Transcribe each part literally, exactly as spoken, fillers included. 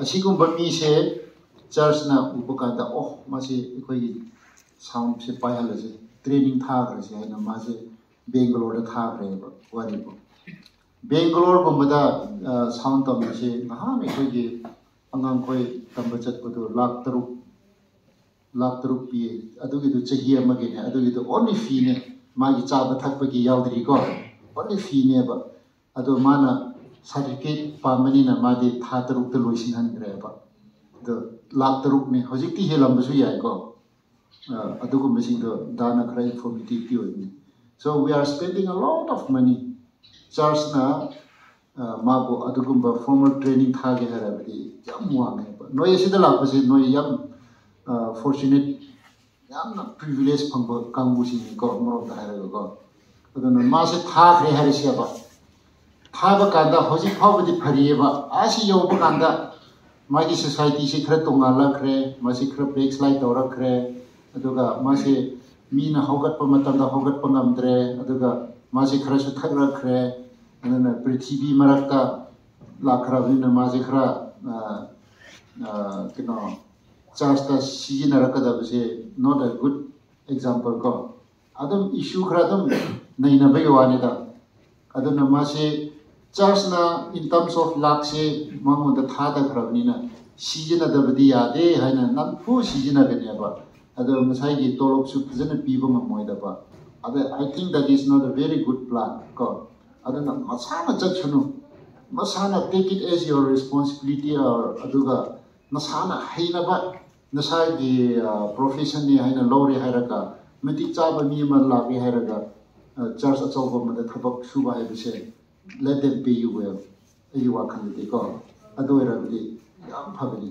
ꯑꯁꯤꯒꯨꯝꯕ ꯃꯤꯁꯦ ꯆꯔꯆꯅ ꯎꯕ ꯀꯥꯟꯗ, ꯑꯣ, ꯃꯥꯁꯤ ꯑꯩꯈꯣꯏꯒꯤ ꯁꯥꯎꯟꯁꯦ ꯄꯥꯏꯍꯜꯂꯁꯦ, ꯇ꯭ꯔꯦꯅꯤꯡ ꯊꯥꯈ꯭ꯔꯁꯦ ꯍꯥꯏꯅ ꯃꯥꯁꯦ ꯕꯦꯡꯒꯂꯣꯔꯗ ꯊꯥꯈ꯭ꯔꯦꯕ꯫ ꯋꯥꯔꯤꯕꯨ ꯕꯦꯡꯒꯂꯣꯔꯒꯨꯝꯕꯗ ꯁꯥꯎꯟ ꯇꯝꯕꯁꯦ ꯅꯍꯥꯟ ꯑꯩꯈꯣꯏꯒꯤ ꯑꯉꯥꯡꯈꯣꯏ ꯇꯝꯕ ꯆꯠꯄꯗꯣ ꯂꯥꯛ ꯇꯔꯨꯛ, ꯂꯥꯛ ꯇꯔꯨꯛ ꯄꯤꯌꯦ꯫ ꯑꯗꯨꯒꯤꯗꯨ ꯆꯍꯤ ꯑꯃꯒꯤꯅꯦ꯫ ꯑꯗꯨꯒꯤꯗꯨ ꯑꯣꯟꯂꯤ ꯐꯤꯅꯦ, ꯃꯥꯒꯤ ꯆꯥꯕ ꯊꯛꯄꯒꯤ ꯌꯥꯎꯗ꯭ꯔꯤꯀꯣ, ꯑꯣꯟꯂꯤ ꯐꯤꯅꯦꯕ꯫ ꯑꯗꯣ ꯃꯥꯅ ꯁꯥꯔꯇꯤꯐꯤꯀꯦꯠ ꯄꯥꯝꯕꯅꯤꯅ ꯃꯥꯗꯤ ꯊꯥ ꯇꯔꯨꯛꯇ ꯂꯣꯏꯁꯤꯟꯍꯟꯈ꯭ꯔꯦꯕ꯫ ꯑꯗꯣ ꯂꯥꯛ ꯇꯔꯨꯛꯅꯦ, ꯍꯧꯖꯤꯛꯇꯤ ꯍꯦꯜꯂꯝꯕꯁꯨ ꯌꯥꯏꯀꯣ꯫ ꯑ, ꯑꯗꯨꯒꯨꯝꯕꯁꯤꯡꯗꯣ ꯗꯥꯅ ꯈꯔ ꯏꯟꯐꯣꯔꯃꯦꯇꯤꯞꯇꯤ ꯑꯣꯏꯕꯅꯤ꯫ So we are spending a lot of money. ꯆꯔꯆꯅ ꯃꯥꯕꯨ ꯑꯗꯨꯒꯨꯝꯕ ꯐꯣꯔꯃꯦꯜ ꯇ꯭ꯔꯦꯅꯤꯡ ꯊꯥꯒꯦ ꯍꯥꯏꯔꯕꯗꯤ ꯌꯥꯝ ꯋꯥꯡꯉꯦꯕ꯫ ꯅꯣꯏ ꯑꯁꯤꯗ ꯂꯥꯛꯄꯁꯦ ꯅꯣꯏ ꯌꯥꯝ ꯐꯣꯔꯆꯨꯅꯦꯠ, ꯌꯥꯝꯅ ꯄ꯭ꯔꯤꯚꯤꯂꯦꯖ ꯐꯪꯕ ꯀꯥꯡꯕꯨꯁꯤꯡꯅꯤꯀꯣ, ꯑꯃꯔꯣꯝꯗ ꯍꯥꯏꯔꯒꯀꯣ꯫ ꯑꯗꯨꯅ ꯃꯥꯁꯦ ꯊꯥꯈ꯭ꯔꯦ ꯍꯥꯏꯔꯁꯦꯕ, ꯊꯥꯕ ꯀꯥꯟꯗ ꯍꯧꯖꯤꯛ ꯐꯥꯎꯕꯗꯤ ꯐꯔꯤꯑꯕ꯫ ꯑꯥ ꯁꯤ ꯌꯧꯕ ꯀꯥꯟꯗ ꯃꯥꯒꯤ ꯁꯣꯁꯥꯏꯇꯤꯁꯤ ꯈꯔ ꯇꯣꯡꯉꯥꯜꯂꯛꯈ꯭ꯔꯦ, ꯃꯥꯁꯤ ꯈꯔ ꯕꯦꯛꯁ꯭ꯂꯥꯏꯠ ꯇꯧꯔꯛꯈ꯭ꯔꯦ, ꯑꯗꯨꯒ ꯃꯥꯁꯤ ꯃꯤꯅ ꯍꯧꯒꯠꯄ ꯃꯇꯝꯗ ꯍꯧꯒꯠꯄ ꯉꯝꯗ꯭ꯔꯦ, ꯑꯗꯨꯒ ꯃꯥꯁꯤ ꯈꯔꯁꯨ ꯊꯛꯂꯛꯈ꯭ꯔꯦ꯫ ꯑꯗꯨꯅ ꯄ꯭ꯔꯤꯊꯤꯕꯤ ꯃꯔꯛꯇ ꯂꯥꯛꯈ꯭ꯔꯕꯅꯤꯅ ꯃꯥꯁꯦ ꯈꯔ, ꯑ, ꯑ, ꯀꯩꯅꯣ, ꯆꯔꯆꯇ ꯁꯤꯖꯤꯟꯅꯔꯛꯀꯗꯕꯁꯦ not a good example ꯀꯣ꯫ ꯑꯗꯨꯝ ꯏꯁꯨ ꯈꯔ ꯑꯗꯨꯝ ꯅꯩꯅꯕꯒꯤ ꯋꯥꯅꯤꯗ꯫ ꯑꯗꯨꯅ ꯃꯥꯁꯦ ꯆꯔꯆꯅ in terms of ꯂꯥꯛꯁꯦ ꯃꯉꯣꯟꯗ ꯊꯥꯗꯈ꯭ꯔꯕꯅꯤꯅ ꯁꯤꯖꯤꯟꯅꯗꯕꯗꯤ ꯌꯥꯗꯦ ꯍꯥꯏꯅ ꯅꯝꯐꯨ ꯁꯤꯖꯤꯟꯅꯒꯅꯦꯕ꯫ ꯑꯗꯣ ꯉꯁꯥꯏꯒꯤ ꯇꯣꯂꯣꯞꯁꯨ ꯐꯖꯅ ꯄꯤꯕ ꯉꯝꯃꯣꯏꯗꯕ꯫ ꯑꯗ I think that is not a very good plan ꯀꯣ꯫ ꯑꯗꯨꯅ ꯃꯁꯥꯅ ꯆꯠꯁꯅꯨ, ꯃꯁꯥꯅ take it as your responsibility, or ꯑꯗꯨꯒ ꯅꯁꯥꯅ ꯍꯩꯅꯕ ꯅꯁꯥꯒꯤ ꯄ꯭ꯔꯣꯐꯦꯁꯟꯅꯤ ꯍꯥꯏꯅ ꯂꯧꯔꯦ ꯍꯥꯏꯔꯒ, ꯃꯇꯤꯛ ꯆꯥꯕ ꯃꯤ ꯑꯃ ꯂꯥꯛꯂꯦ ꯍꯥꯏꯔꯒ, ꯆꯔꯆ ꯑꯆꯧꯕ ꯑꯃꯗ ꯊꯕꯛ ꯁꯨꯕ ꯍꯥꯏꯕꯁꯦ, let them pay you well, ꯑꯩꯒꯤ ꯋꯥꯈꯜꯗꯗꯤꯀꯣ꯫ ꯑꯗꯨ ꯑꯣꯏꯔꯕꯗꯤ ꯌꯥꯝ ꯐꯒꯅꯤ꯫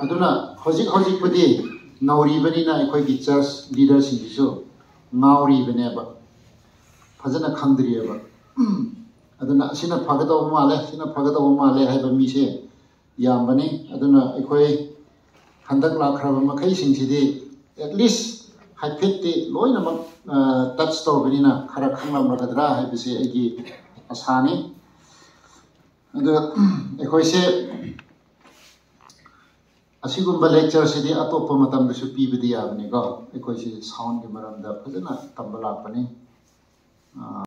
ꯑꯗꯨꯅ ꯍꯧꯖꯤꯛ ꯍꯧꯖꯤꯛꯄꯨꯗꯤ ꯅꯧꯔꯤꯕꯅꯤꯅ ꯑꯩꯈꯣꯏꯒꯤ ꯆꯔꯆ ꯂꯤꯗꯔꯁꯤꯡꯁꯤꯁꯨ ꯉꯥꯎꯔꯤꯕꯅꯦꯕ, ꯐꯖꯅ ꯈꯪꯗ꯭ꯔꯤꯑꯕ꯫ ꯑꯗꯨꯅ ꯑꯁꯤꯅ ꯐꯒꯗꯧꯕ ꯃꯥꯜꯂꯦ, ꯁꯤꯅ ꯐꯒꯗꯧꯕ ꯃꯥꯜꯂꯦ ꯍꯥꯏꯕ ꯃꯤꯁꯦ ꯌꯥꯝꯕꯅꯤ꯫ ꯑꯗꯨꯅ ꯑꯩꯈꯣꯏ ꯍꯟꯗꯛ ꯂꯥꯛꯈ꯭ꯔꯕ ꯃꯈꯩꯁꯤꯡꯁꯤꯗꯤ at least ꯍꯥꯏꯐꯦꯠꯇꯤ ꯂꯣꯏꯅꯃꯛ ꯇꯆ ꯇꯧꯕꯅꯤꯅ ꯈꯔ ꯈꯪꯂꯝꯂꯒꯗ꯭ꯔꯥ ꯍꯥꯏꯕꯁꯤ ꯑꯩꯒꯤ ꯑꯁꯥꯅꯤ꯫ ꯑꯗꯣ ꯑꯩꯈꯣꯏꯁꯦ ꯑꯁꯤꯒꯨꯝꯕ lecture ꯁꯤꯗꯤ ꯑꯇꯣꯞꯄ ꯃꯇꯝꯗꯁꯨ ꯄꯤꯕꯗꯤ ꯌꯥꯕꯅꯤꯀꯣ꯫ ꯑꯩꯈꯣꯏꯁꯤ sound ꯀꯤ ꯃꯔꯝꯗ ꯐꯖꯅ ꯇꯝꯕ ꯂꯥꯛꯄꯅꯤ꯫ ꯑ,